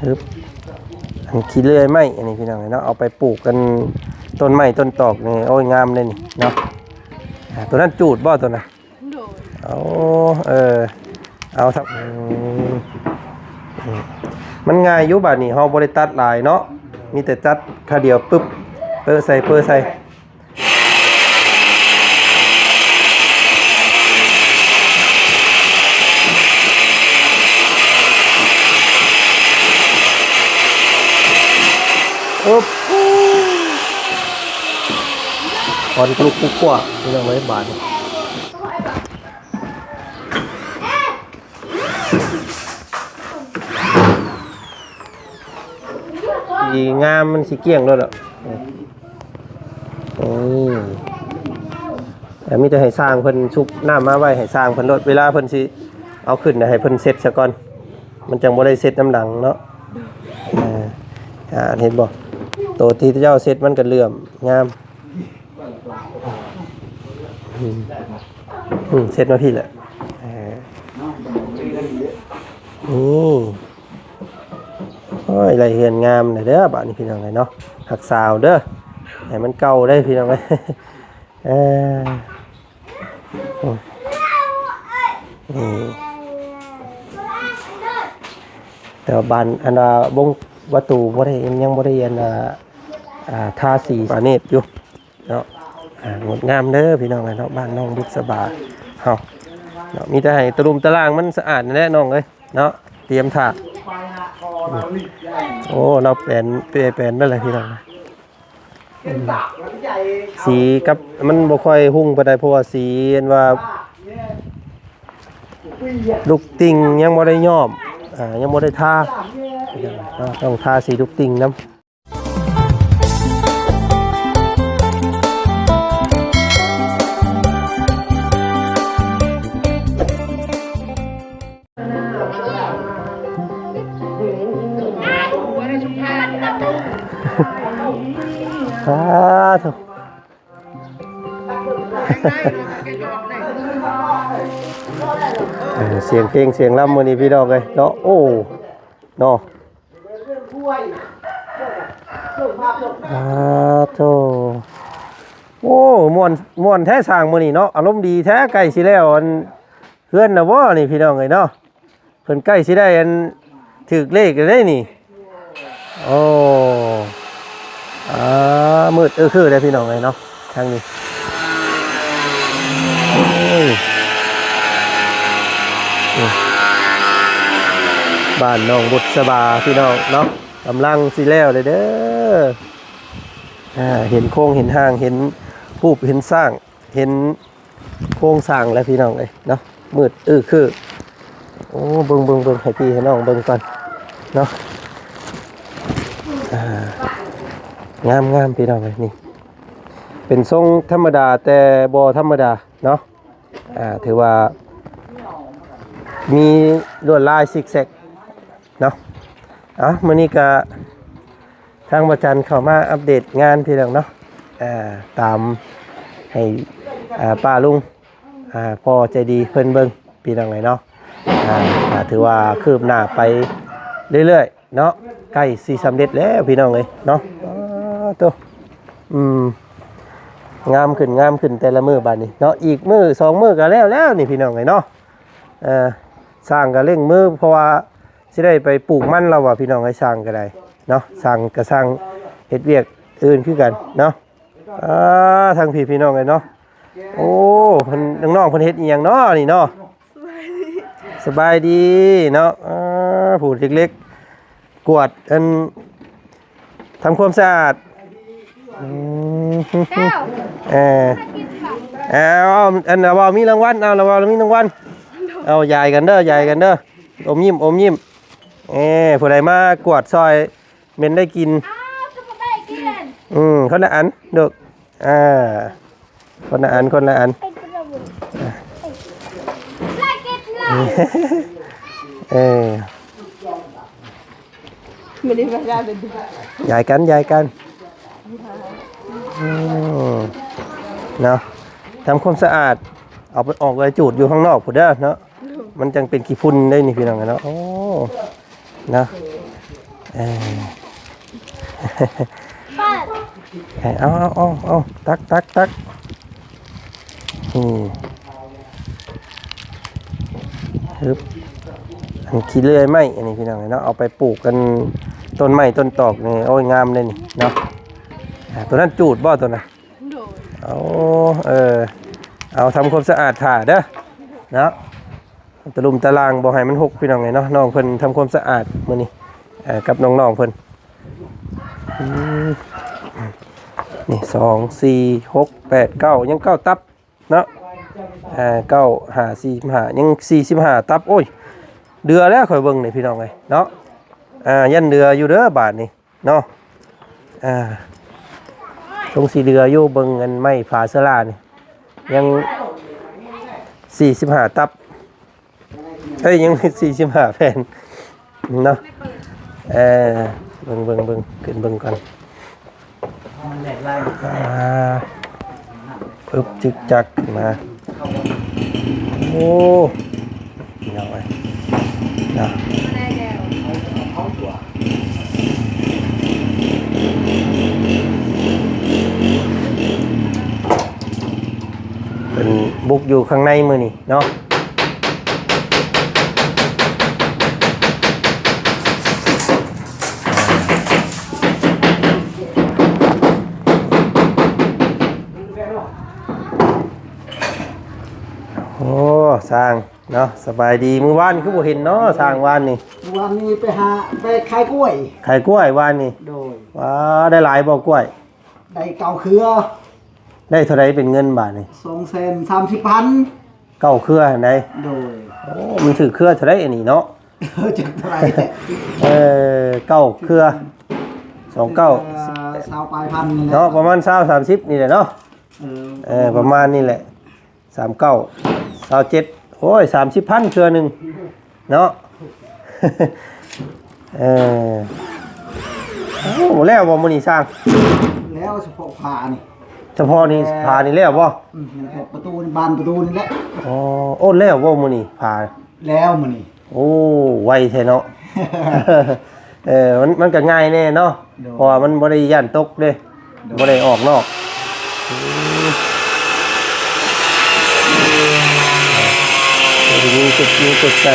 ປຶບ ອັນຂີ້ເລື່ອຍໄມ້ອັນນີ້ພີ່ນ້ອງເອີຍເນາະ ເອົາໄປປູກກັນ ຕົ້ນໄມ້ຕົ້ນຕອກນີ້ ໂອ້ຍ ງາມເດ້ນີ້ເນາະ. ອ່າ ຕົວນັ້ນຈູດບໍ່ ຕົວນັ້ນ? ໂດຍ. ໂອ້ ເອີ ເອົາ ອືມ ອືມ ມັນງ່າຍຢູ່ ບາດນີ້ເຮົາບໍ່ໄດ້ຕັດຫຼາຍເນາະ ມີແຕ່ຕັດຄາວດຽວ ປຶບ ເປີະໃສ່ ເປີໃສ່. ອຶບ ຄວັນລຸກຄຸກຄວາກ ພີ່ນ້ອງເອີຍ ບາດນີ້ ສີງາມ ມັນຊິກ້ຽງໂລດແຫຼະ. ອືມ ແຕ່ມີແຕ່ໃຫ້ຊ່າງເພິ່ນຊຸບນ້ຳມາໄວ້ໃຫ້ຊ່າງເພິ່ນໂລດ ເວລາເພິ່ນຊິເອົາຂຶ້ນໃຫ້ເພິ່ນເຊັດຊະກ່ອນ ມັນຈັ່ງບໍ່ໄດ້ເຊັດນຳຫຼັງເນາະ. ເອີ ອ່າ ເຫັນບໍ່ ໂຕທີ່ເຈົ້າເຊັດມັນກໍເຫຼື້ອມງາມ. ອືມ ອືມ ເຊັດມາພີ້ແຫຼະ ເອີ ນີ້. ໂອ້ຍ ໄລ່ເຮືອນງາມແລ້ວເດີ ບາດນີ້ພີ່ນ້ອງເອີຍເນາະ ຮັກສາເອົາເດີ ໃຫ້ມັນເກົ່າເດ້ພີ່ນ້ອງເອີຍ. ເອີ ນີ້ ແຕ່ວ່າບານ ອັນວ່າບົງປະຕູບໍ່ໄດ້ ຍັງບໍ່ໄດ້ ອັນວ່າ ອ່າ ທາສີປາເນດຢູ່. ເນາະ ອ່າ ງົດງາມເດີພີ່ນ້ອງເອີຍເນາະ ບ້ານໜອງບຸດສະບາເຮົາເນາະ ມີແຕ່ໃຫ້ຕະລຸມຕະລ່າງມັນສະອາດນັ້ນແຫຼະນ້ອງເອີຍເນາະ ຕຽມຖ້າ. ໂອ້ ລາວແປນ ເປັນ ແປນໄປແລ້ວພີ່ນ້ອງ ສີກັບມັນບໍ່ຄ່ອຍຮຸ່ງປານໃດ ເພາະວ່າສີອັນວ່າລູກຕິ່ງຍັງບໍ່ໄດ້ຍ້ອມ ອ່າ ຍັງບໍ່ໄດ້ທາ ເນາະ ຕ້ອງທາສີລູກຕິ່ງນຳ. ສາທຸ ເອີ ສຽງເພງສຽງລຳມື້ນີ້ພີ່ນ້ອງເອີຍເນາະ ໂອ້ ເນາະ. ອາໂທ້ ໂອ້ ມ່ວນ ມ່ວນແທ້ຊ່າງມື້ນີ້ເນາະ ອາລົມດີແທ້ ໃກ້ຊິແລ້ວອັນເຮືອນແລ້ວບໍ່ນີ້ພີ່ນ້ອງເອີຍເນາະ ເພິ່ນໃກ້ຊິໄດ້ອັນຖືກເລກແລ້ວເດ້ນີ້. ໂອ້ ອ່າ ມືດເອີຄືເດ້ພີ່ນ້ອງເອີຍເນາະ. ທາງນີ້ ໂອ້ຍ ນີ້ ບ້ານໜອງບຸດສະບາພີ່ນ້ອງເນາະ ກຳລັງຊິແລ້ວແລ້ວເດີ. ອ່າ ເຫັນໂຄງເຫັນຮ່າງ ເຫັນຮູບເຫັນສ້າງ ເຫັນໂຄງສ້າງແລ້ວພີ່ນ້ອງເອີຍເນາະ ມືດອື້ອຄື. ໂອ້ ເບິ່ງ ເບິ່ງ ເບິ່ງ ໃຫ້ພີ່ໃຫ້ນ້ອງເບິ່ງກ່ອນເນາະ. ອ່າ ງາມໆ ພີ່ນ້ອງເອີຍ ນີ້ເປັນຊົງທຳມະດາແຕ່ບໍ່ທຳມະດາເນາະ. ອ່າ ຖືວ່າມີລວດລາຍຊິກແຊັກເນາະ. ເອົ້າ ມື້ນີ້ກະທາງບໍ່ຈັນເຂົ້າມາອັບເດດງານພີ່ນ້ອງເນາະ. ອ່າ ຕາມໃຫ້ ອ່າ ປ້າລຸງ ອ່າ ພໍ່ໃຈດີເພິ່ນເບິ່ງພີ່ນ້ອງເອີຍເນາະ. ອ່າ ກະຖືວ່າຄືບໜ້າໄປເລື້ອຍໆ ເນາະ ໃກ້ຊິສຳເລັດແລ້ວພີ່ນ້ອງເອີຍເນາະ. ໂອ້ໂຕ ອືມ ງາມຂຶ້ນ ງາມຂຶ້ນແຕ່ລະມື້ບາດນີ້ເນາະ. ອີກມື້ສອງມື້ກໍແລ້ວແລ້ວນີ້ພີ່ນ້ອງເອີຍເນາະ. ເອີ ຊ່າງກໍເລັ່ງມື ເພາະວ່າຊິໄດ້ໄປປູກມັນແລ້ວວ່າພີ່ນ້ອງເອີຍ. ຊ່າງກໍໄດ້ເນາະ ຊ່າງກໍຊ່າງເຮັດວຽກອື່ນຄືກັນເນາະ. ອ່າ ທາງພີ່ພີ່ນ້ອງເອີຍເນາະ. ໂອ້ ເພິ່ນ ນ້ອງໆ ເພິ່ນເຮັດອີ່ຫຍັງເນາະນີ້ເນາະ? ສະບາຍດີ ສະບາຍດີເນາະ. ອ່າ ຜູ້ເລັກໆ ກວາດ ອັນ ທຳຄວາມສະອາດ. ອືມ ເອີ ເອົາ ອັນ ລະເວົ້າມີລາງວັນ ເອົາ ລະເວົ້າມີລາງວັນ. ເອົາ ຢາຍກັນເດີ ຢາຍກັນເດີ ອົມຍິ້ມ ອົມຍິ້ມ. ເອີ ຜູ້ໃດມາກວດຊ່ອຍ ແມ່ນໄດ້ກິນ. ອ້າວ ຄືບໍ່ໄດ້ກິນ. ອືມ ຄົນລະອັນລູກ. ອ່າ ຄົນລະອັນ ຄົນລະອັນ. ເອີ ຢາຍກັນ ຢາຍກັນ. ອືມ ເນາະ ທຳຄວາມສະອາດ ເອົາໄປ ອອກໄປຈູດຢູ່ຂ້າງນອກພຸ້ນເດີເນາະ. ມັນຈັ່ງເປັນຂີ້ຝຸ່ນໄດ໋ນີ້ພີ່ນ້ອງເນາະ. ໂອ້ ນະ ເອີ ເອົາ ເອົາ ເອົາ ເອົາ ຕັກ ຕັກ ຕັກ ນີ້ ຮຶບ ອັນຂີ້ເລື່ອຍໄມ້ ອັນນີ້ພີ່ນ້ອງເນາະ ເອົາໄປປູກກັນ ຕົ້ນໄມ້ຕົ້ນຕອກນີ້ ໂອ້ຍ ງາມເດ້ນີ້ເນາະ. ອ່າ ຕົວນັ້ນຈູດບໍ່ ຕົວນັ້ນ? ໂດຍ ເອົາ ເອີ ເອົາທຳຄວາມສະອາດຖ້າເດີເນາະ. ຕະລຸມຕະລ່າງບໍ່ໃຫ້ມັນຮົກ ພີ່ນ້ອງເອີຍເນາະ. ນ້ອງເພິ່ນທຳຄວາມສະອາດມື້ນີ້ ເອີ ກັບນ້ອງໆເພິ່ນ. ອືມ ນີ້ ສອງ ສີ່ ຫົກ ແປດ ເກົ້າ ຍັງເກົ້າຕັບເນາະ. ເກົ້າ ຫ້າ ສີ່ສິບຫ້າ ຍັງສີ່ສິບຫ້າຕັບ. ໂອ້ຍ ເດືອແລ້ວ ຂ້ອຍເບິ່ງນີ້ ພີ່ນ້ອງເອີຍເນາະ. ອ່າ ຍັງເດືອຢູ່ເດີບາດນີ້ ເນາະ. ອ່າ ຊົງຊິເຫຼືອຢູ່ ເບິ່ງອັນໄມ້ຝາເຊື້ອລານີ້ ຍັງສີ່ສິບຫ້າຕັບ ເອີຍ ຍັງສີ່ສິບຫ້າແຜ່ນເນາະ. ເອີ ເບິ່ງ ເບິ່ງ ເບິ່ງ ຂຶ້ນເບິ່ງກ່ອນ. ອ່າ ປຶບ ຈຶກຈັກຂຶ້ນມາ. ໂອ້ ພີ່ນ້ອງເອີຍເນາະ ເພິ່ນບຸກຢູ່ຂ້າງໃນມື້ນີ້ເນາະ. ໂອ້ ຊ່າງເນາະ ສະບາຍດີ. ມື້ວານຄືບໍ່ເຫັນເນາະ ຊ່າງວານນີ້? ມື້ວານນີ້ໄປຫາ ໄປຂາຍກ້ວຍ. ຂາຍກ້ວຍວານນີ້? ໂດຍ. ວ້າ ໄດ້ຫຼາຍບໍ່ກ້ວຍ? ໄດ້ເກົ້າເຄືອ. ໄດ້ເທົ່າໃດເປັນເງິນບາດນີ້? ສອງແສນສາມສິບພັນ. ເກົ້າເຄືອຫັ້ນໃດ? ໂດຍ. ໂອ້ ມັນຖືກເຄືອເທົ່າໃດອັນນີ້ເນາະ? ເອີ ຈັກເທົ່າໃດ? ເອີ ເກົ້າເຄືອ ສອງເກົ້າ ເທື່ອລະຊາວປາຍພັນນີ້ແຫຼະເນາະ ປະມານຊາວ ສາມສິບນີ້ແຫຼະເນາະ. ເອີ ເອີ ປະມານນີ້ແຫຼະ ສາມເກົ້າ ຊາວເຈັດ ໂອ້ຍ ສາມສິບພັນເທື່ອໜຶ່ງເນາະ. ເອີ ໂອ້ ແລ້ວບໍ່ມື້ນີ້ຊ່າງ? ແລ້ວ ສະເພາະຝານີ້ ສະເພາະນີ້ ແຕ່ ຝານີ້ແລ້ວບໍ່? ອືມ ຍັງແຕ່ປະຕູ ບານປະຕູນີ້ແຫຼະ. ອໍ ໂອ້ ແລ້ວບໍ່ມື້ນີ້ຝາ? ແລ້ວມື້ນີ້. ໂອ້ ໄວແທ້ເນາະ. ເອີ ມັນ ມັນກໍງ່າຍແດ່ເນາະ. ໂດຍ. ເພາະວ່າມັນບໍ່ໄດ້ຢ້ານຕົກເດ້. ໂດຍ. ບໍ່ໄດ້ອອກນອກ. ອືມ ມີຈຸດ ມີຈຸດໃສ່.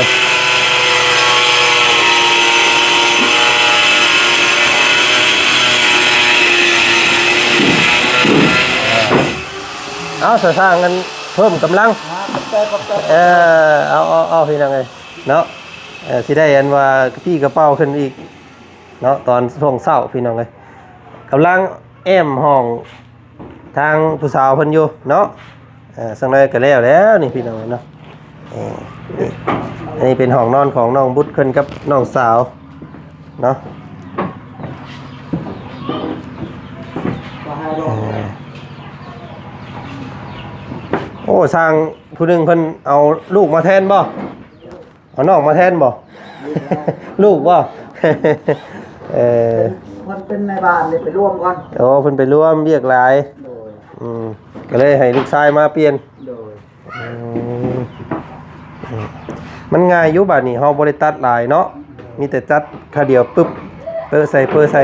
ເອົາ ສະສ້າງກັນເພີ່ມກຳລັງ. ອ່າ ຂອບໃຈ ຂອບໃຈ. ເອີ ເອົາ ເອົາ ເອົາ ພີ່ນ້ອງເອີຍເນາະ. ເອີ ຊິໄດ້ອັນວ່າກະປີ້ກະເປົາຂຶ້ນອີກເນາະ ຕອນຊ່ວງເຊົ້າ ພີ່ນ້ອງເອີຍ. ກຳລັງແອ້ມຫ້ອງທາງຜູ້ສາວເພິ່ນຢູ່ເນາະ. ເອີ ສັກໜ້ອຍກໍແລ້ວແລ້ວນີ້ ພີ່ນ້ອງເອີຍເນາະ. ເອີ ນີ້ ອັນນີ້ເປັນຫ້ອງນອນຂອງນ້ອງບຸດເພິ່ນກັບນ້ອງສາວເນາະ. ເອີ ໂອ້ ຊ່າງຜູ້ໜຶ່ງເພິ່ນເອົາລູກມາແທນບໍ່? ເອົານ້ອງມາແທນບໍ່? ລູກບໍ່? ເອີ ເພິ່ນເປັນນາຍບ້ານເດ້ ໄປລວມກ່ອນ. ໂອ້ ເພິ່ນໄປລວມວຽກຫຼາຍ. ໂດຍ. ອືມ ກໍເລີຍໃຫ້ລູກຊາຍມາປ່ຽນ. ໂດຍ. ອືມ ມັນງ່າຍຢູ່ ບາດນີ້ເຮົາບໍ່ໄດ້ຕັດຫຼາຍເນາະ. ໂດຍ. ມີແຕ່ຕັດຄາວດຽວປຶບ ເປີໃສ່ ເປີໃສ່.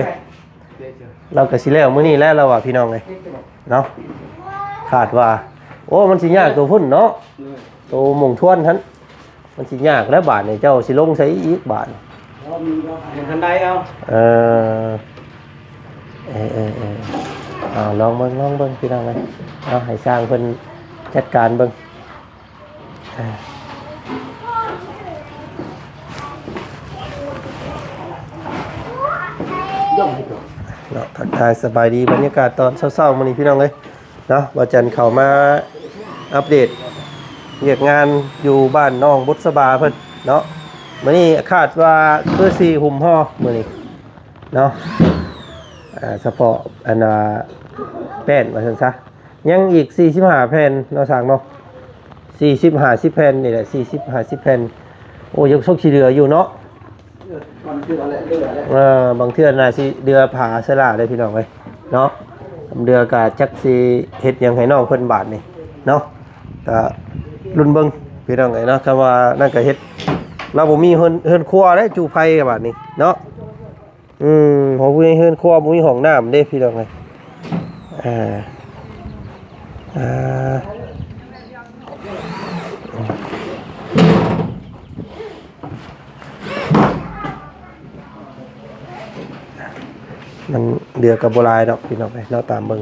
ລາວກໍຊິແລ້ວມື້ນີ້ແຫຼະ ລາວວ່າ ພີ່ນ້ອງເອີຍເນາະ. ຄາດວ່າ ໂອ້ ມັນຊິຍາກໂຕພຸ້ນເນາະ. ໂດຍ. ໂຕມົງທວນຫັ້ນ ມັນຊິຍາກແລ້ວບາດນີ້ ເຈົ້າຊິລົງໃສອີກບາດນີ້? ຍັງທັນໄດ້ເອົາ. ເອີ ເອີ ເອີ ເອີ ເອົາ ລອງເບິ່ງ ລອງເບິ່ງ ພີ່ນ້ອງເອີຍ. ເອົາ ໃຫ້ຊ່າງເພິ່ນຈັດການເບິ່ງ. ເອີ ເນາະ ທັກທາຍສະບາຍດີ ບັນຍາກາດຕອນເຊົ້າໆມື້ນີ້ ພີ່ນ້ອງເອີຍ. ເນາະ ບ່າວຈັນເຂົ້າມາອັບເດດວຽກງານຢູ່ບ້ານນ້ອງບຸດສະບາເພິ່ນເນາະ. ມື້ນີ້ຄາດວ່າຄືຊິຫຸ້ມຫໍ່ມື້ນີ້ເນາະ. ອ່າ ສະເພາະອັນວ່າແປ້ນວ່າຊັ້ນຊະ ຍັງອີກສີ່ສິບຫ້າແຜ່ນເນາະ ຊ່າງເນາະ. ສີ່ສິບ ຫ້າສິບແຜ່ນນີ້ແຫຼະ ສີ່ສິບ ຫ້າສິບແຜ່ນ. ໂອ້ ຍັງສົກຊິເຫຼືອຢູ່ເນາະ. ເອີ ບາງເທື່ອແຫຼະ ເຫຼືອແຫຼະ. ເອີ ບາງເທື່ອໜ້າຊິເດືອຜາສະຫຼາເດ້ ພີ່ນ້ອງເອີຍເນາະ. ເດືອກະຈັກຊິເຮັດຫຍັງໃຫ້ນ້ອງເພິ່ນບາດນີ້ເນາະ. ກະລຸ້ນເບິ່ງ ພີ່ນ້ອງເອີຍເນາະ. ຄຳວ່ານັ້ນກະເຮັດ ລາວບໍ່ມີເຮືອນ ເຮືອນຄົວເດ້ ຈູ່ໄຟບາດນີ້ເນາະ. ອືມ ເພາະຢູ່ໃນເຮືອນຄົວບໍ່ມີຫ້ອງນ້ຳເດ້ພີ່ນ້ອງເອີຍ. ອ່າ ອ່າ ມັນເຫຼືອກໍບໍ່ຫຼາຍດອກພີ່ນ້ອງເອີຍເນາະ ຕາມເບິ່ງ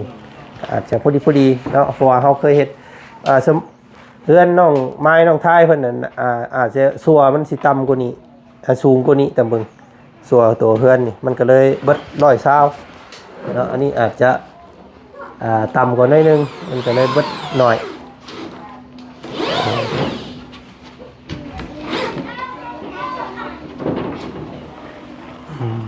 ອາດຈະພໍດີໆເນາະ ເພາະວ່າເຮົາເຄີຍເຮັດ ອ່າ ເຮືອນນ້ອງມາຍນ້ອງທາຍເພິ່ນນັ້ນ ອ່າ ອາດຈະຊົວມັນຊິຕ່ຳກວ່ານີ້ ອ່າ ສູງກວ່ານີ້ ຕາມເບິ່ງ ຊົວໂຕເຮືອນນີ້ ມັນກໍເລີຍເບິດຮ້ອຍຊາວເນາະ. ອັນນີ້ອາດຈະ ອ່າ ຕ່ຳກວ່າໜ້ອຍໜຶ່ງ ມັນກໍເລີຍເບິດໜ້ອຍ. ອືມ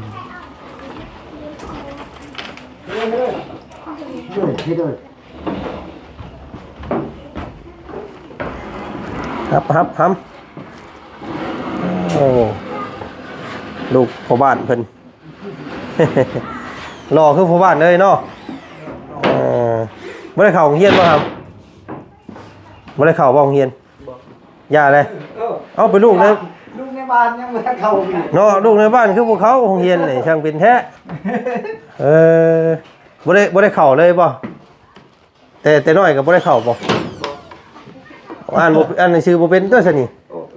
ຮັບ ຮັບ ຮັບ ໂອ້ ລູກພໍ່ບ້ານເພິ່ນ ຫຼໍ່ຄືພໍ່ບ້ານເລີຍເນາະ. ເອີ ບໍ່ໄດ້ເຂົ້າໂຮງຮຽນບໍ່ຄັບ? ບໍ່ໄດ້ເຂົ້າບໍ່ໂຮງຮຽນ? ບໍ່ ຢ່າເລີຍ. ເອີ ເອົາ ໄປລູກໃນ ລູກໃນບ້ານຍັງບໍ່ທັນເຂົ້າຢູ່ເນາະ. ລູກໃນບ້ານຄືບໍ່ເຂົ້າໂຮງຮຽນນີ້ ຊ່າງເປັນແທ້. ເອີ ບໍ່ໄດ້ ບໍ່ໄດ້ເຂົ້າເລີຍບໍ່? ແຕ່ ແຕ່ນ້ອຍກໍບໍ່ໄດ້ເຂົ້າບໍ່? ອ່ານບໍ່ ອ່ານໜັງສືບໍ່ເປັນຕົວຊະນີ້.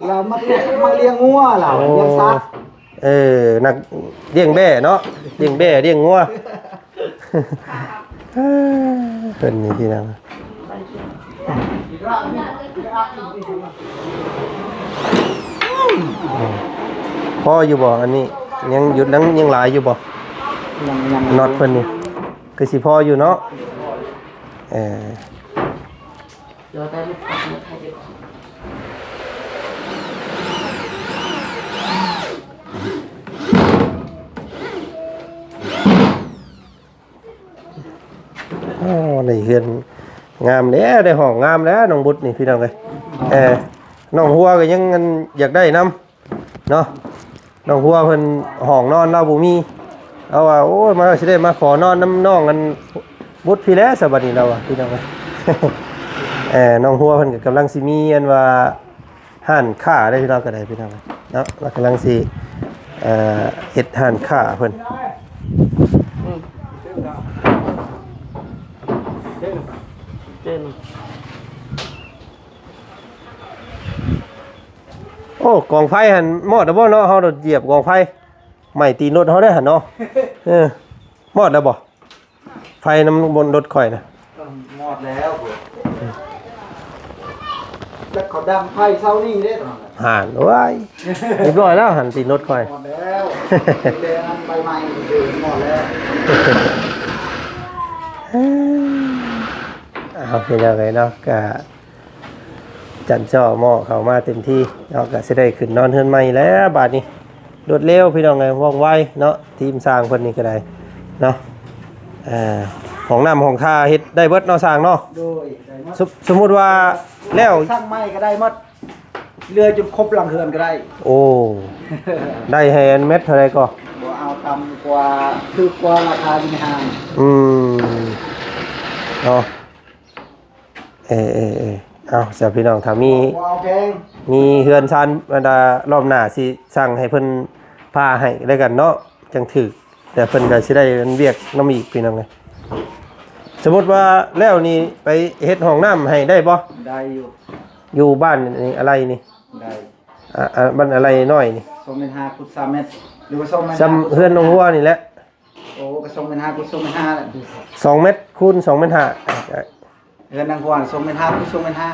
ລາວມັກ ມັກລ້ຽງງົວ ລາວ ໂອ້ ລ້ຽງສັດ. ເອີ ນັກລ້ຽງແບ້ເນາະ ລ້ຽງແບ້ລ້ຽງງົວ. ເພິ່ນນີ້ພີ່ນ້ອງ ພໍຢູ່ບໍ່? ອັນນີ້ຍັງຢູ່ ຍັງ ຍັງຫຼາຍຢູ່ບໍ່? ຍັງ ຍັງ ນັອດເພິ່ນນີ້ ຄືຊິພໍຢູ່ເນາະ. ເອີ ໂອ້ ໄດ້ເຮືອນງາມແລ້ວ ໄດ້ຫ້ອງງາມແລ້ວ ນ້ອງບຸດນີ້ ພີ່ນ້ອງເອີຍ. ເອີ ນ້ອງຫົວກໍຍັງ ອັນ ຢາກໄດ້ນຳ ເນາະ. ນ້ອງຫົວເພິ່ນ ຫ້ອງນອນລາວບໍ່ມີ ລາວວ່າ ໂອ້ຍ ມາ ຊິໄດ້ມາຂໍນອນນຳນ້ອງ ອັນ ບຸດພີ້ແຫຼະ ຊະບັດນີ້ ລາວວ່າ ພີ່ນ້ອງເອີຍ. ເອີ ນ້ອງຫົວເພິ່ນກໍກຳລັງຊິມີ ອັນວ່າ ຮ້ານຄ້າໄດ້ ລາວກໍໄດ້ ພີ່ນ້ອງເນາະ. ລາວກຳລັງຊິ ເອີ ເຮັດຮ້ານຄ້າເພິ່ນ. ອືມ ໂອ້ ກອງໄຟຫັ້ນມອດແລ້ວບໍ່ເນາະ? ເຮົາໂດດຢຽບກອງໄຟ ໄໝ້ຕີນລົດເຮົາເດ້ຫັ້ນເນາະ. ເອີ ມອດແລ້ວບໍ່? ໄຟນຳບົນລົດຂ້ອຍນະ ມອດແລ້ວ. ແລ້ວເຂົາດັງໄຟເຊົ້ານີ້ເດ້ ຫັ້ນ ໂອ້ຍ ຮຽບຮ້ອຍແລ້ວຫັ້ນ ຕີນລົດຂ້ອຍ ມອດແລ້ວ. ແຕ່ອັນໃບໄມ້ຄືມອດແລ້ວ. ເອົາ ພີ່ນ້ອງເອີຍເນາະ ກະ ຈັນຈໍ້ໝໍ້ເຂົ້າມາເຕັມທີ່ເນາະ ກະຊິໄດ້ຂຶ້ນນອນເຮືອນໃໝ່ແລ້ວບາດນີ້. ລວດເລັວພີ່ນ້ອງເອີຍ ວ່ອງໄວເນາະ ທີມຊ່າງເພິ່ນນີ້ກໍໄດ້ເນາະ. ເອີ ຫ້ອງນ້ຳຫ້ອງທ່າເຮັດໄດ້ເບິດເນາະຊ່າງເນາະ. ໂດຍ ໄດ້ໝົດ ສົມ ສົມມຸດວ່າແລ້ວ ສ້າງໃໝ່ກໍໄດ້ໝົດ ເຫຼືອຈົນຄົບຫຼັງເຮືອນກໍໄດ້. ໂອ້ ໄດ້ໃຫ້ອັນແມັດເທົ່າໃດກໍ ບໍ່ເອົາຕ່ຳກວ່າ ຖືກກວ່າລາຄາຢູ່ໃນຫ້າງ. ອືມ ເນາະ. ເອີ ເອີ ເອີ ເອົາ ເຈົ້າ ພີ່ນ້ອງ ຖ້າມີ ບໍ່ເອົາແພງ ມີເຮືອນຊານ ບັນດາ ລອບໜ້າຊິສັ່ງໃຫ້ເພິ່ນພາໃຫ້ແລ້ວກັນເນາະ ຈັ່ງຖືກ ແຕ່ເພິ່ນກໍຊິໄດ້ວຽກນຳອີກ ພີ່ນ້ອງເອີຍ. ສົມມຸດວ່າແລ້ວນີ້ໄປເຮັດຫ້ອງນ້ຳໃຫ້ໄດ້ບໍ່? ໄດ້ຢູ່ ຢູ່ບ້ານນີ້ ອາໄລນີ້ ໄດ້ ອ່າ ອ່າ ບ້ານອາໄລນ້ອຍນີ້ ສອງແມັດຫ້າຄູນສາມແມັດ ຫຼືວ່າສອງແມັດ ສ່ຳເຮືອນນ້ອງຫົວນີ້ແຫຼະ. ໂອ້ ກໍສອງແມັດຫ້າຄູນສອງແມັດຫ້າແຫຼະ ສອງແມັດຄູນສອງແມັດຫ້າ. ເຮືອນນາງພວນ ສອງແມັດຫ້າຄູນສອງແມັດຫ້າ.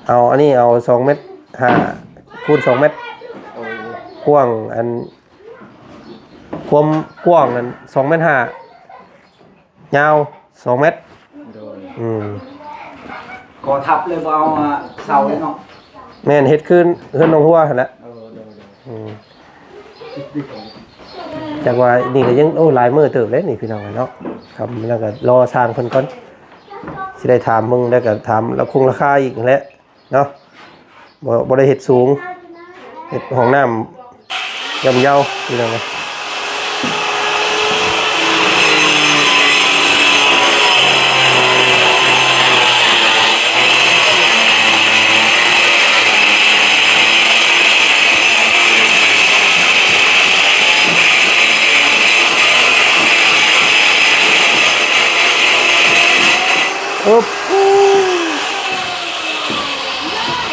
ເອົາ ອັນນີ້ເອົາສອງແມັດຫ້າຄູນສອງແມັດ. ໂອ້ ກວ້າງ ອັນ ຄວາມກວ້າງນັ້ນສອງແມັດຫ້າ ຍາວສອງແມັດ. ໂດຍ ອືມ ກໍທັບເລີຍ ບໍ່ເອົາເສົາເລີຍເນາະ. ແມ່ນ ເຮັດຄືເຮືອນນ້ອງຫົວຫັ້ນແຫຼະ. ເອີ ໂດຍ ໂດຍ ອືມ ຈັກວ່ານີ້ກໍຍັງ ໂອ້ ຫຼາຍມື້ເຕີບເດ້ນີ້ ພີ່ນ້ອງເອີຍເນາະ. ຄັນນັ້ນກໍລໍຊ່າງເພິ່ນກ່ອນ ຊິໄດ້ຖາມເບິ່ງ ແລ້ວກໍຖາມລາຄາຄົງລາຄາອີກຫັ້ນແຫຼະເນາະ. ບໍ່ ບໍ່ໄດ້ເຮັດສູງ ເຮັດຫ້ອງນ້ຳຍ່ອມເຍົາ ພີ່ນ້ອງເອີຍ.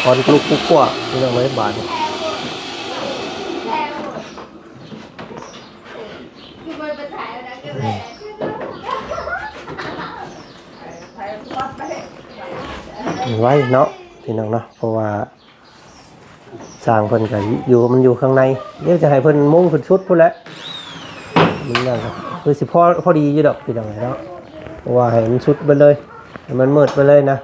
ຄວັນລຸກຄຸກຄວາກ ພີ່ນ້ອງເອີຍ ບາດນີ້. ໄວເນາະ ພີ່ນ້ອງເນາະ ເພາະວ່າຊ່າງເພິ່ນກໍຢູ່ ມັນຢູ່ຂ້າງໃນ ດຽວຈະໃຫ້ເພິ່ນມຸງຂຶ້ນສຸດພຸ້ນແຫຼະ. ມັນຍັງຄືຊິພໍ ພໍດີຢູ່ດອກ ພີ່ນ້ອງເນາະ ເພາະວ່າໃຫ້ມັນສຸດໄປເລີຍ ໃຫ້ມັນມືດໄປເລີຍນະ.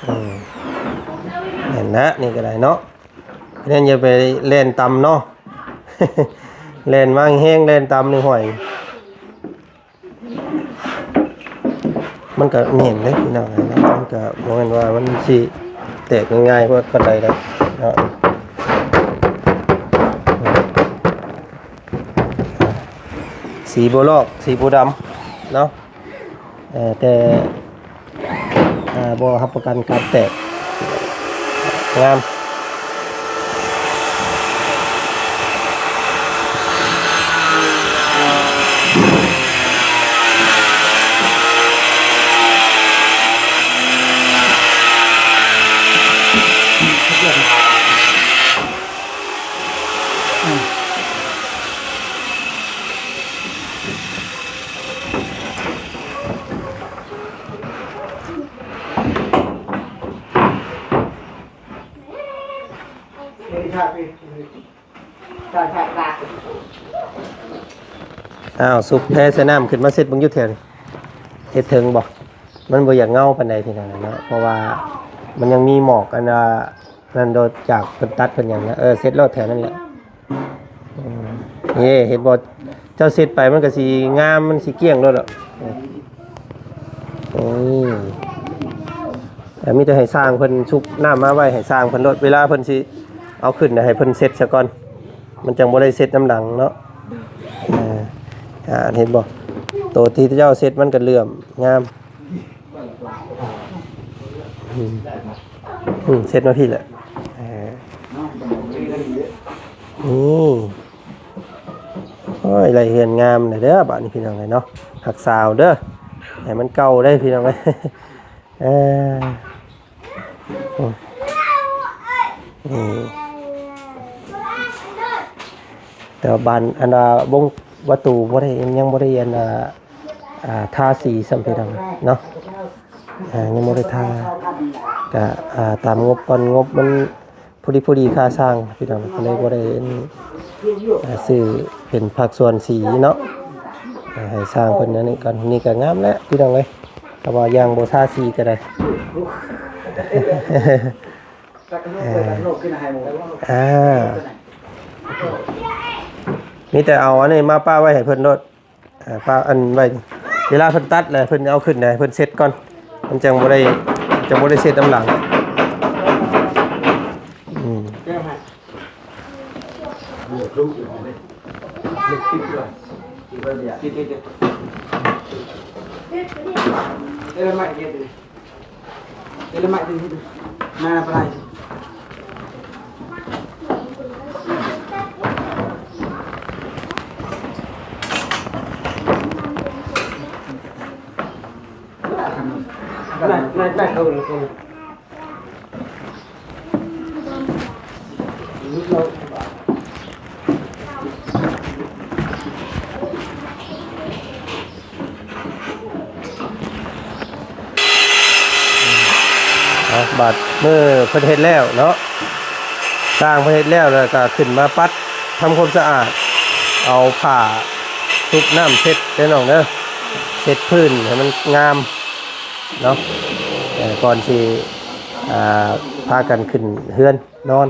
ອືມ ແມ່ນນະ ນີ້ກໍໄດ້ເນາະ ແມ່ນ ຢ່າໄປແລ່ນຕຳເນາະ ແລ່ນມາແຮງ ແລ່ນຕຳນີ້ຫ້ອຍ. ມັນກໍແໜ້ນເດ້ພີ່ນ້ອງເອີຍເນາະ ມັນກໍບໍ່ແມ່ນວ່າມັນຊິແຕກງ່າຍໆປານໃດດອກເນາະ. ສີບໍ່ລອກ ສີບໍ່ດຳເນາະ ເອີ ແຕ່ ອ່າ ບໍ່ຮັບປະກັນການແຕກ ງາມ. ອ້າວ ສຸກແພໃສ່ນ້ຳ ຂຶ້ນມາເຊັດເບິ່ງຢູ່ແຖວນີ້ ເຮັດເຖິງບໍ່? ມັນບໍ່ຢາກເຫງົາປານໃດພີ່ນ້ອງເນາະ ເພາະວ່າມັນຍັງມີໝອກ ອັນວ່າ ນັ້ນໂດດຈາກເພິ່ນຕັດເພິ່ນຫຍັງນະ ເອີ ເຊັດໂລດແຖວນັ້ນແຫຼະ. ເອີ ເຫັນບໍ່ ເຈົ້າເຊັດໄປມັນກໍຊິງາມ ມັນຊິກ້ຽງໂລດ. ເອີ ມີແຕ່ໃຫ້ຊ່າງເພິ່ນຊຸບນ້ຳມາໄວ້ໃຫ້ຊ່າງເພິ່ນໂລດ ເວລາເພິ່ນຊິເອົາຂຶ້ນໃຫ້ເພິ່ນເຊັດຊະກ່ອນ ມັນຈັ່ງບໍ່ໄດ້ເຊັດນຳຫຼັງເນາະ. ເອີ ເຫັນບໍ່ ໂຕທີ່ເຈົ້າເຊັດມັນກໍເຫຼື້ອມງາມ. ອືມ ອືມ ເຊັດມາພີ້ແຫຼະ ເອີ ນີ້ ໂອ້ຍ ໄລ່ເຮືອນງາມແລ້ວເດີ ບາດນີ້ພີ່ນ້ອງເອີຍເນາະ ຮັກສາເອົາເດີ ໃຫ້ມັນເກົ່າເດີພີ່ນ້ອງເອີຍ. ເອີ ນີ້ ແຕ່ວ່າບານ ອັນວ່າວົງປະຕູບໍ່ໄດ້ ຍັງບໍ່ໄດ້ ອັນວ່າ ອ່າ ທາສີຊ້ຳພີ່ນ້ອງເນາະ ອ່າ ຍັງບໍ່ໄດ້ທາ ກະ ອ່າ ຕາມງົບກ່ອນ ງົບມັນພໍດີໆຄ່າຊ່າງພີ່ນ້ອງ ກໍເລີຍບໍ່ໄດ້ ອ່າ ຊື້ເປັນພາກສ່ວນສີເນາະ ອ່າ ໃຫ້ຊ່າງເພິ່ນອັນນີ້ກ່ອນ. ນີ້ກໍງາມແລ້ວພີ່ນ້ອງເອີຍ ຖ້າວ່າຢ່າງບໍ່ທາສີກໍໄດ້ ເອີ ອ່າ ມີແຕ່ເອົາອັນນີ້ມາປະໄວ້ໃຫ້ເພິ່ນໂລດ. ອ່າ ປະອັນໄວ້ ເວລາເພິ່ນຕັດແລ້ວເພິ່ນເອົາຂຶ້ນໃຫ້ເພິ່ນເຊັດກ່ອນ ມັນຈັ່ງບໍ່ໄດ້ ຈັ່ງບໍ່ໄດ້ເຊັດນຳຫຼັງ. ອືມ ເອົາ ບາດມື້ເພິ່ນເຮັດແລ້ວເນາະ ຊ່າງເພິ່ນເຮັດແລ້ວ ແລ້ວກໍຂຶ້ນມາປັດທຳຄວາມສະອາດ ເອົາຜ້າຊຸບນ້ຳເຊັດເດີນ້ອງເດີ ເຊັດພື້ນໃຫ້ມັນງາມເນາະ ເອີ ກ່ອນຊິ ອ່າ ພາກັນຂຶ້ນເຮືອນນອນ.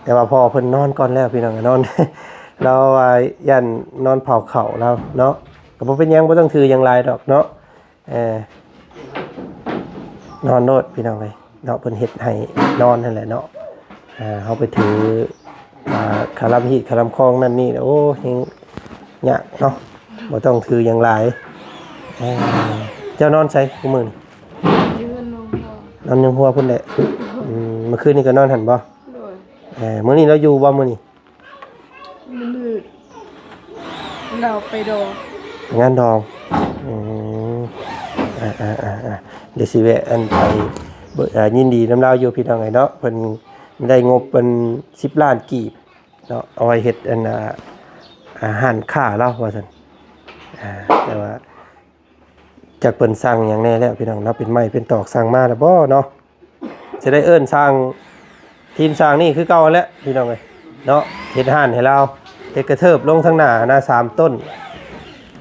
ແຕ່ວ່າພໍ່ເພິ່ນນອນກ່ອນແລ້ວ ພີ່ນ້ອງ ນອນ ລາວວ່າຢ້ານນອນເຜົາເຂົ້າລາວເນາະ. ກໍບໍ່ເປັນຫຍັງ ບໍ່ຕ້ອງຖືຫຍັງຫຼາຍດອກເນາະ. ເອີ ນອນໂລດພີ່ນ້ອງເອີຍເນາະ ເພິ່ນເຮັດໃຫ້ນອນຫັ້ນແຫຼະເນາະ. ເຮົາໄປຖື ອ່າ ຄາລຳຮີດຄາລຳຄອງນັ້ນນີ້ ໂອ້ ແຮງຍາກເນາະ ບໍ່ຕ້ອງຖືຫຍັງຫຼາຍ. ເອີ ເຈົ້ານອນໃສຄູ່ມື້ນີ້? ຢູ່ເຮືອນນ້ອງພໍ່ ນອນຢູ່ຫົວພຸ້ນແຫຼະ. ອືມ ມື້ຄືນນີ້ກໍນອນຫັ້ນບໍ່? ໂດຍ. ເອີ ມື້ນີ້ລາວຢູ່ບໍ່ມື້ນີ້? ມື້ນີ້ລາວໄປດອງ ງານດອງ. ອືມ ອ່າໆໆໆ ດຽວຊິແວະອັນໄປ ເບິ່ງ ອ່າ ຍິນດີນຳລາວຢູ່ພີ່ນ້ອງເອີຍເນາະ ເພິ່ນໄດ້ງົບເປັນສິບລ້ານກີບເນາະ ເອົາໄວ້ເຮັດອັນ ອ່າ ອາຫານຄ້າລາວວ່າຊັ້ນ. ອ່າ ແຕ່ວ່າ ຈັກເພິ່ນສັ່ງຫຍັງແດ່ແລ້ວພີ່ນ້ອງເນາະ ເປັນໄມ້ເປັນຕອກສັ່ງມາແລ້ວບໍ່ເນາະ. ຊິໄດ້ເອີ້ນຊ່າງ ທີມຊ່າງນີ້ຄືເກົ່າຫັ້ນແຫຼະພີ່ນ້ອງເອີຍເນາະ ເຮັດຮ້ານໃຫ້ລາວ ເຮັດກະເທີບລົງທາງໜ້ານະ ສາມຕົ້ນ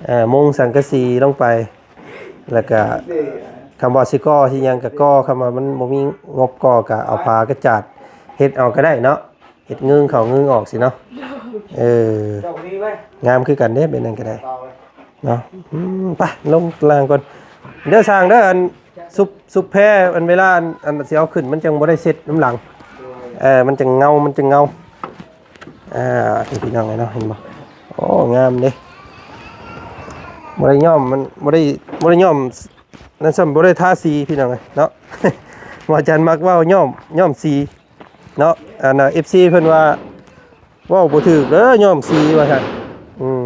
ເອີ ມຸງສັງກະສີລົງໄປ ແລ້ວກະຄຳວ່າຊິກໍ່ຊິຫຍັງກະກໍ່ ຄຳວ່າມັນບໍ່ມີງົບກໍ່ກະເອົາຜ້າກະຈາດເຮັດເອົາກະໄດ້ເນາະ. ເຮັດງຶງເຂົ້າງຶງອອກຊີ້ເນາະ. ເອີ ງາມຄືກັນເດ້ ແບບນັ້ນກໍໄດ້ເນາະ. ອືມ ໄປລົງລ່າງກ່ອນເດີຊ່າງເດີ. ອັນຊຸບ ຊຸບແພອັນເວລາ ອັນ ອັນຊິເອົາຂຶ້ນ ມັນຈັ່ງບໍ່ໄດ້ເຊັດນຳຫຼັງ. ເອີ ມັນຈັ່ງເງົາ ມັນຈັ່ງເງົາ. ອ່າ ນີ້ພີ່ນ້ອງເອີຍເນາະ ເຫັນບໍ່? ໂອ້ ງາມເດ້. ບໍ່ໄດ້ຍ້ອມ ມັນບໍ່ໄດ້ ບໍ່ໄດ້ຍ້ອມ ນັ້ນຊ້ຳບໍ່ໄດ້ທາສີພີ່ນ້ອງເອີຍເນາະ. ວ່າອາຈານມັກເວົ້າຍ້ອມ ຍ້ອມສີເນາະ. ອັນນ່າ ເອັຟຊີ ເພິ່ນວ່າເວົ້າບໍ່ຖືກເດີ ຍ້ອມສີວ່າຊັ້ນ. ອືມ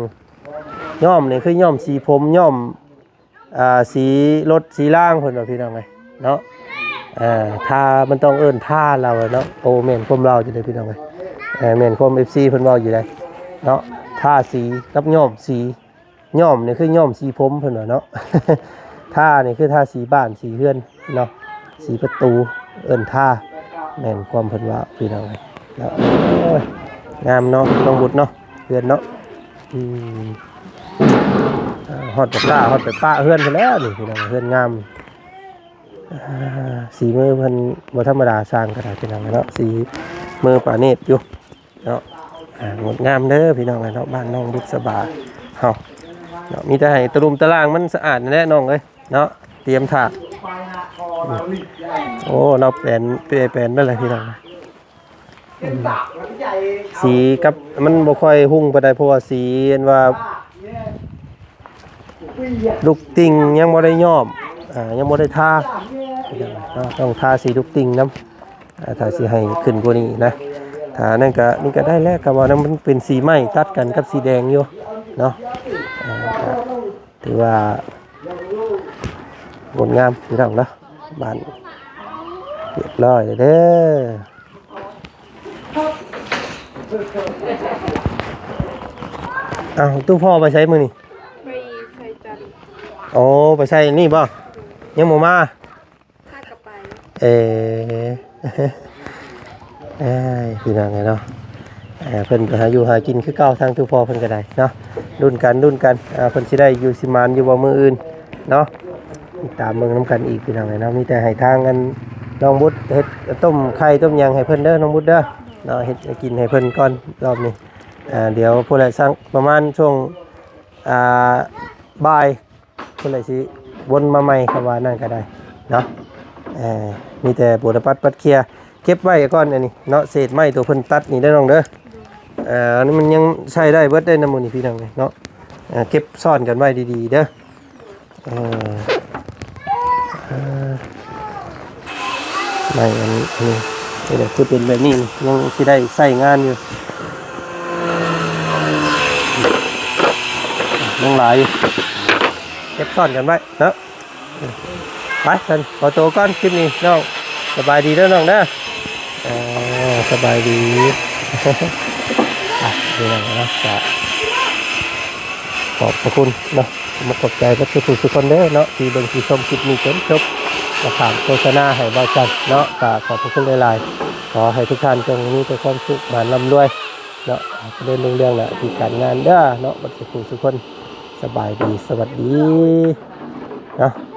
ຍ້ອມນີ້ຄືຍ້ອມສີຜົມ ຍ້ອມ ອ່າ ສີລົດສີລາງ ເພິ່ນວ່າພີ່ນ້ອງເອີຍເນາະ. ເອີ ທາ ມັນຕ້ອງເອີ້ນທາລາວເນາະ. ໂອ້ ແມ່ນຄວາມລາວຢູ່ເດ້ພີ່ນ້ອງເອີຍ. ເອີ ແມ່ນຄວາມ ເອັຟຊີ ເພິ່ນເວົ້າຢູ່ເດ້ເນາະ ທາສີກັບຍ້ອມສີ. ຍ້ອມນີ້ຄືຍ້ອມສີຜົມເພິ່ນວ່າເນາະ. ທານີ້ຄືທາສີບ້ານສີເຮືອນເນາະ ສີປະຕູ ເອີ້ນທາ. ແມ່ນຄວາມເພິ່ນວ່າພີ່ນ້ອງເອີຍເນາະ. ໂອ້ຍ ງາມເນາະ ນ້ອງບຸດເນາະ ເຮືອນເນາະ. ອືມ ຮອດບໍ່ກ້າ ຮອດໄປປະເຮືອນພຸ້ນແລ້ວນີ້ພີ່ນ້ອງ ເຮືອນງາມ. ອ່າ ສີມືເພິ່ນບໍ່ທຳມະດາ ຊ່າງກໍໄດ້ພີ່ນ້ອງເນາະ ສີມືປານີດຢູ່. ເນາະ ອ່າ ງົດງາມເດີພີ່ນ້ອງເອີຍເນາະ ບ້ານນ້ອງບຸດສະບາເຮົາເນາະ. ມີແຕ່ໃຫ້ຕະລຸມຕະລ່າງມັນສະອາດນີ້ແຫຼະນ້ອງເອີຍເນາະ ຕຽມຖ້າ. ອືມ ໂອ້ ລາວແປນ ແປນໄປແລ້ວພີ່ນ້ອງ. ອືມ ສີກັບມັນບໍ່ຄ່ອຍຮຸ່ງປານໃດ ເພາະວ່າສີອັນວ່າ ລູກຕິ່ງຍັງບໍ່ໄດ້ຍ້ອມ ອ່າ ຍັງບໍ່ໄດ້ທາເນາະ ຕ້ອງທາສີລູກຕິ່ງນຳ ອ່າ ຖ້າຊິໃຫ້ຂຶ້ນກວ່ານີ້ນະ. ຖ້ານັ້ນກະ ນີ້ກະໄດ້ແລ້ວ ກະວ່ານັ້ນມັນເປັນສີໄມ້ຕັດກັນກັບສີແດງຢູ່ເນາະ. ອ່າ ກະຖືວ່າງົດງາມພີ່ນ້ອງເນາະ ບ້ານຮຽບຮ້ອຍແລ້ວເດີ. ອ້າວ ຕູ້ພໍ່ໄປໃສມື້ນີ້? ໄປໃສ່ຈັນ. ໂອ້ ໄປໃສ່ນີ້ບໍ່? ຍັງບໍ່ມາ? ພາກັນໄປ. ເອີ ເອີຍ ພີ່ນ້ອງເອີຍເນາະ ເອີ ເພິ່ນໄປຫາຢູ່ຫາກິນຄືເກົ່າ ທາງຕູ້ພໍ່ເພິ່ນກໍໄດ້ເນາະ. ລຸ້ນກັນ ລຸ້ນກັນ ອ່າ ເພິ່ນຊິໄດ້ຢູ່ຊິໝານຢູ່ບໍ່ມື້ອື່ນເນາະ. ຕິດຕາມເບິ່ງນຳກັນອີກພີ່ນ້ອງເອີຍເນາະ. ມີແຕ່ໃຫ້ທາງອັນນ້ອງບຸດເຮັດຕົ້ມໄຂ່ຕົ້ມຫຍັງໃຫ້ເພິ່ນເດີນ້ອງບຸດເດີເນາະ ເຮັດໃຫ້ກິນໃຫ້ເພິ່ນກ່ອນລອບນີ້. ອ່າ ດຽວພຸ້ນແຫຼະ ສັກປະມານຊ່ວງ ອ່າ ບ່າຍພຸ້ນແຫຼະ ຊິວົນມາໃໝ່ ຄຳວ່ານັ້ນກໍໄດ້ເນາະ. ເອີ ມີແຕ່ປູລະປັດປັດເຄຍ ເກັບໄວ້ກ່ອນອັນນີ້ເນາະ ເສດໄມ້ໂຕເພິ່ນຕັດນີ້ເດີນ້ອງເດີ. ເອີ ອັນນີ້ມັນຍັງໃຊ້ໄດ້ເບິດໄດ໋ນະ ໝູ່ນີ້ພີ່ນ້ອງເອີຍເນາະ. ເອີ ເກັບຊ້ອນກັນໄວ້ດີໆເດີ. ເອີ ເອີ ໄມ້ອັນນີ້ ນີ້ແຫຼະ ຄືເປັນແບບນີ້ ຍັງຊິໄດ້ໃຊ້ງານຢູ່ ຍັງຫຼາຍຢູ່ ເກັບຊ້ອນກັນໄວ້ເນາະ. ໄປ ຊັ້ນຂໍໂຕກ່ອນ ຄລິບນີ້ນ້ອງ ສະບາຍດີເດີນ້ອງເດີ. ເອີ ສະບາຍດີ. ອ່ະ ພີ່ນ້ອງເນາະ ກະຂອບພະຄຸນເນາະ ຂອບໃຈເບິດທຸກຜູ້ທຸກຄົນເດີເນາະ ທີ່ເບິ່ງທີ່ຊົມຄລິບນີ້ຈົນຈົບ ມາຂ້າມໂຄສະນາໃຫ້ບ່າວຈັນເນາະ ກະຂອບພະຄຸນຫຼາຍໆ. ຂໍໃຫ້ທຸກທ່ານຈົ່ງມີແຕ່ຄວາມສຸກ ໝານລ່ຳລວຍເນາະ ຈະເລີນຮຸ່ງເຮືອງໜ້າທີ່ການງານເດີເນາະ ເບິດທຸກຜູ້ທຸກຄົນ. ສະບາຍດີ ສະຫວັດດີເນາະ.